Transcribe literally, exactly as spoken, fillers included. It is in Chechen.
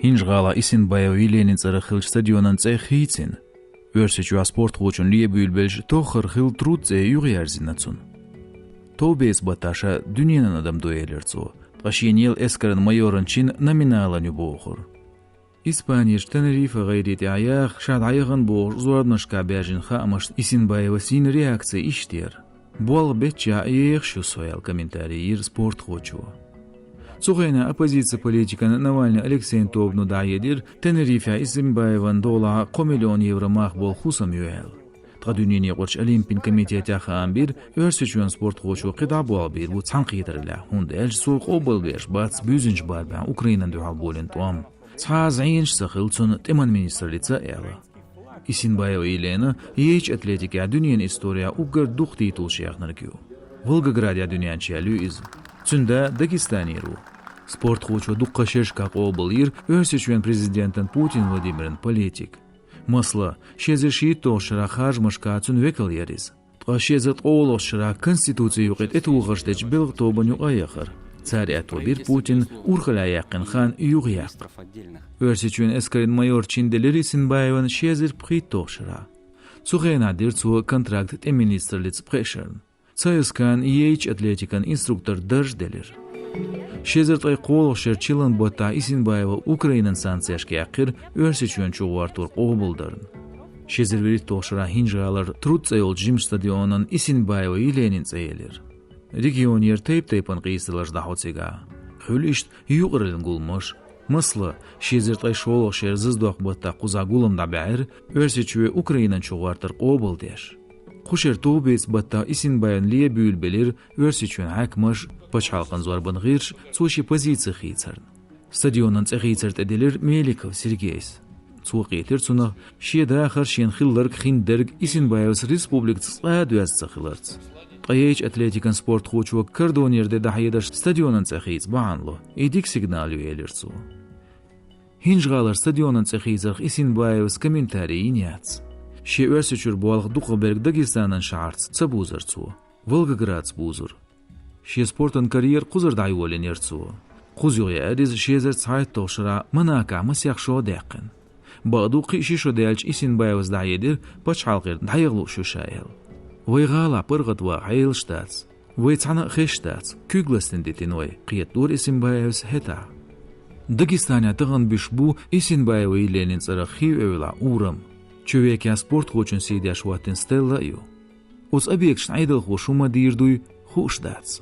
ХӀинжа-ГӀалахь Исинбаева Еленин цӀарах хиллачу стадионан цӀе хийцина. Оьрсийчохь спортхочун лебуьйлабелча тоххара хилла труд цӀе юхаерзийна цунна. Товбеца баттахь ша дуьненан адам ду, элира цо, ткъа шена елла эскаран майоран чин номиналан ю бохура. Испанерчу Тенерифе гӀайре тӀехь яха, ша дӀаяхана бохуш, зорбанашкахь баьржина хаамашна Исинбаевас йина реакци иштта яра. Болх беччахь ехаш ю со, аьлла комментари йира спортхочо. Цу хенахь оппозицин политикан Навальный Алексейн тобано дӀахьедира, Тенерифехь Исинбаевна долахь кхо миллион евро мах болу хӀусам ю аьлла. Ткъа дуьненан юкъарчу Олимпийн комитетехь хаам бира, Оьрсийчоьнан спортхочо кхидӀа болх бийр бу цхьаьнакхетараллехь, хӀунда аьлча цо къобалбеш бац буьззинчу барамехь Украинан дуьхьал болийна тӀом. Цхьа а зӀенаш ца хилла цунна тӀеман министраллица, аьлла. Исинбаева Елена яйчу атлетикехь дуьненан историяхь уггар дукха титулаш яьхнарг ю. Волгоградехь дуьнен чемпион ю иза. Цуьнан да Дагестанера ву. Спортхочо дуккха шерашкахь къобал йира Оьрсийчоьнан президентан Путин Владимиран политика. Масала, ши эзар шийтталгӀачу шарахь харжамашкахь цуьнан векал яра иза. Ткъа ши эзар ткъолгӀачу шарахь Конституцин юкъе тӀетухарш дечу белхан тобанна юкъа а яхара. Цара аьтто бира Путинна урхаллехь яьккхина хан юхаяккха. Оьрсийчоьнан эскаран майор чин делира Исинбаевна ши эзар пхийтталгӀачу шарахь. Цу хенахь дира цо контракт тӀеман министраллица пхеа шарна. Цхьа эскаран яйчу атлетикан инструктор дарж делира. Ши эзар ткъе кхоалгӀачу шеран чиллан баттахь Исинбаева Украинан санкцешка яьккхира Оьрсийчоьнан чугӀортор къобалдарна. Ши эзар вуьрхӀитталгӀачу шарахь ХӀинжа-ГӀалара Труд цӀе йолчу жимачу стадионан Исинбаева Еленин цӀе елира. Регионера тайп-тайпана къийсаларш дӀахьо цигахь. Хуьлу иштта юкъараллин гуламаш. Масала, ши эзар ткъе шолгӀачу шеран зазадоккху баттахь кхузахь гулам дӀабаьхьира, Оьрсийчоь Украинан чугӀортар къобалдеш. Кху шеран товбеца баттахь Исинбаевна лебуьйлабелира Оьрсийчоьнан хьаькамаш, пачхьалкхан зорбан гӀирсаш цо шен позици хийцарна. Стадионан цӀе хийцар тӀеделира Меликов Сергейс. Цо кхийтира цунах шен дахар, шена хилларг, хиндерг Исинбаевс республикаца цкъа а доьзна ца хиларца. Ткъа яйчу атлетикан спортхочо кардонера де дӀахьедарш стадионан цӀе хийца бахьана ло, и дика сигнал ю, элира цо. ХӀинжа-ГӀалара стадионан цӀе хийцарх Исинбаевс комментари йина яц. Шен Оьрсийчуьра болх дукхахберг Дагестанан шахьарца ца бузара цо, Волгоградца бузара. Шен спортан карьера кхузара дӀайолийнера цо. Кхуза юхаяьара иза ши эзар цхьайтталгӀачу шарахь Монакохь масех шо даьккхина. Бакъду, кхин а ши шо даьлча Исинбаевс дӀахьедира, пачхьалкхера дӀаяха лууш ю ша аьлла. Вай гӀалахь паргӀатваха хьелаш дац. Вай цхьаьна а хезаш дац, куьг ластийна дитина вай, кхетадора Исинбаевс хӀетахь. Дагестанехь тахана буьсуш бу Исинбаева Еленин цӀарах хи а эвлахь урам. Чу векъян спортхочун сий деш хӀоттийна стелла а ю. Оцу объекташна Ӏедалхоша хӀун ма дийр дуй, хууш дац.